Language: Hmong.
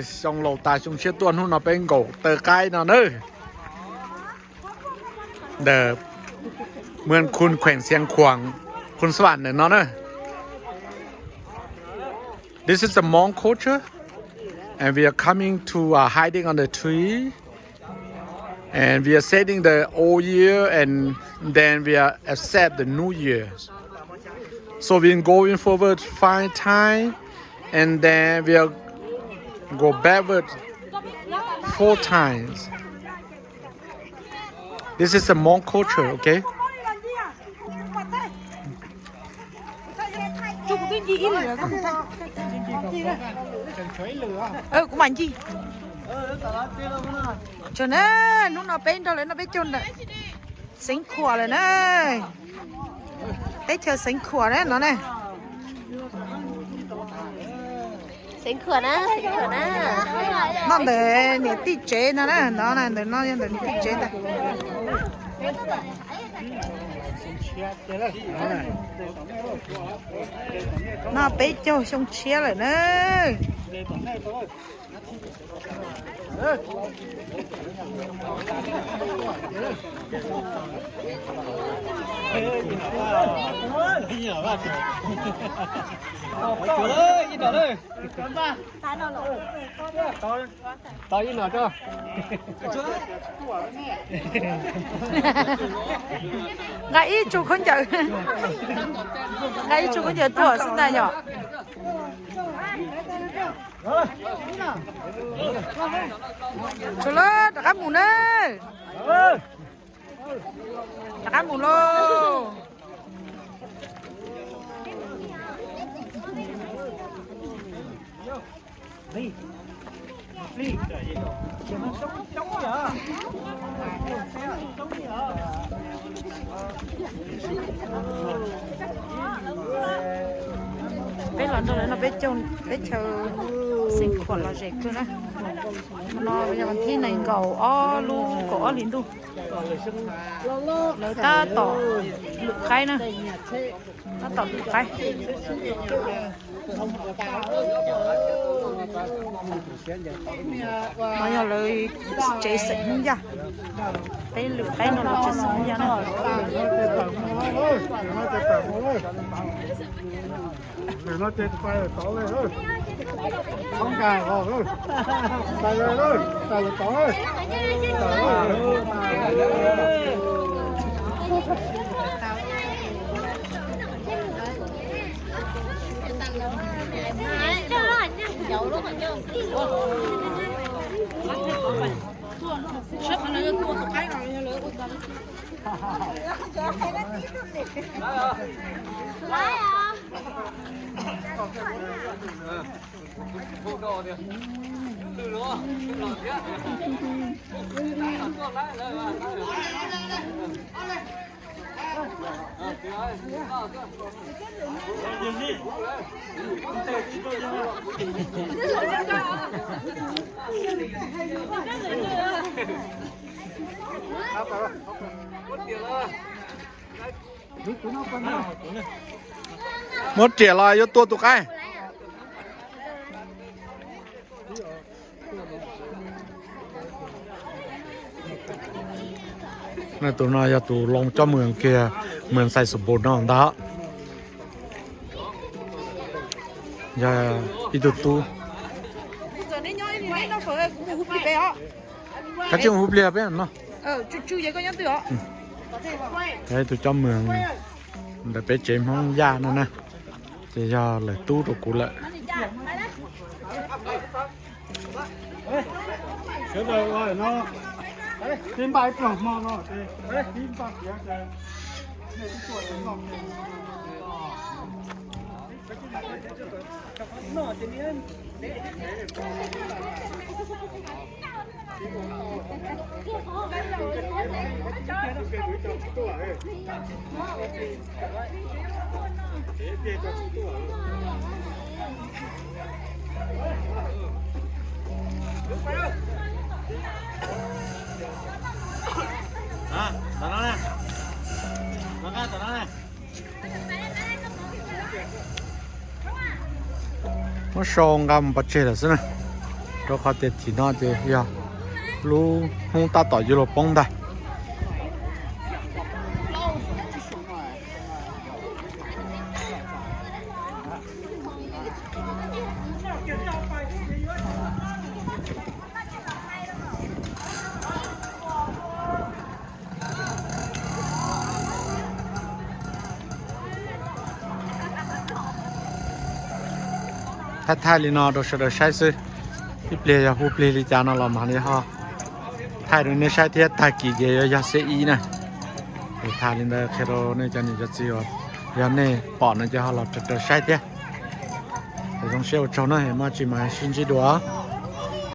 Xyoo laus tas xyoo tshiab tuaj, hnub no peb nkaum taw qaib no na. Ntawm Muaj Khun, khueem Xiav Khuam, Khun Xab Vam ntawm no na. This is the Hmong culture, and we are coming to uh, hiding on the tree, and we are setting the old year, and then we are accept the new year. So we going forward five times, and then we are go backward four times. This is a Hmong culture, okay? Kuv mam ncig. Tsuas na, hnub no peb nrog lawv noj peb caug ntawm Xeev Khuam lawm na. Teb chaws Xeev Khuam na no na. Xeev Khuam na, Xeev Khuam na. Noj ntawm niam tij tsev no na, no ntawm no yog ntawm niam tij tsev ntag. Noj peb caug xyoo tshiab lawm na. Nqa ib tsu khaub ncaws, nqa ib tsu khaub ncaws tuaj xwb ntag yom. Tsuas lawm, rov qab mus na. Rov qab mus lauj. Peb los nrog lawv noj peb caug teb chaws Xeev Khuam lom zem kawg na. No yog vas thib nees nkaum ob lub kaum ob hlis ntuj. Lawv tab tom lwm qaib na, tab tom lwm qaib. No yog lawv tsev xeem Hmoob Yaj, peb lwm qaib no lawv tsev xeem Hmoob Yaj na. Muab riam los yuav tua tus qaib. Tus no yog tus loo coj mus kiag mus xais xus npus no ntag. Yog ib tug tub. Koj tsis mus hu plig peb no. Ib tug coj mus ntawm peb tsev Hmoob Yaj no na. Ces yog lawv tub rau kuv lawm. Muab sau nqa mus pov tseg lawm xwb na. Rau qhov tias tim no ces yog lub hnub tab tom yuav luag poob ntag. Thaij thaij li no rau sawv daws saib xwb, ib pliag yog hu plig li cas no los mam li ho thaij rau nej saib thiab. Tag kis ces yuav yog C I na. Es tham li ntawd qhia rau nej cov niam cov txiv uas yog nej pom no ces ho los raws raws saib thiab. Es zoo siab ua tsaug na, muaj tsis mas sib ntsib dua.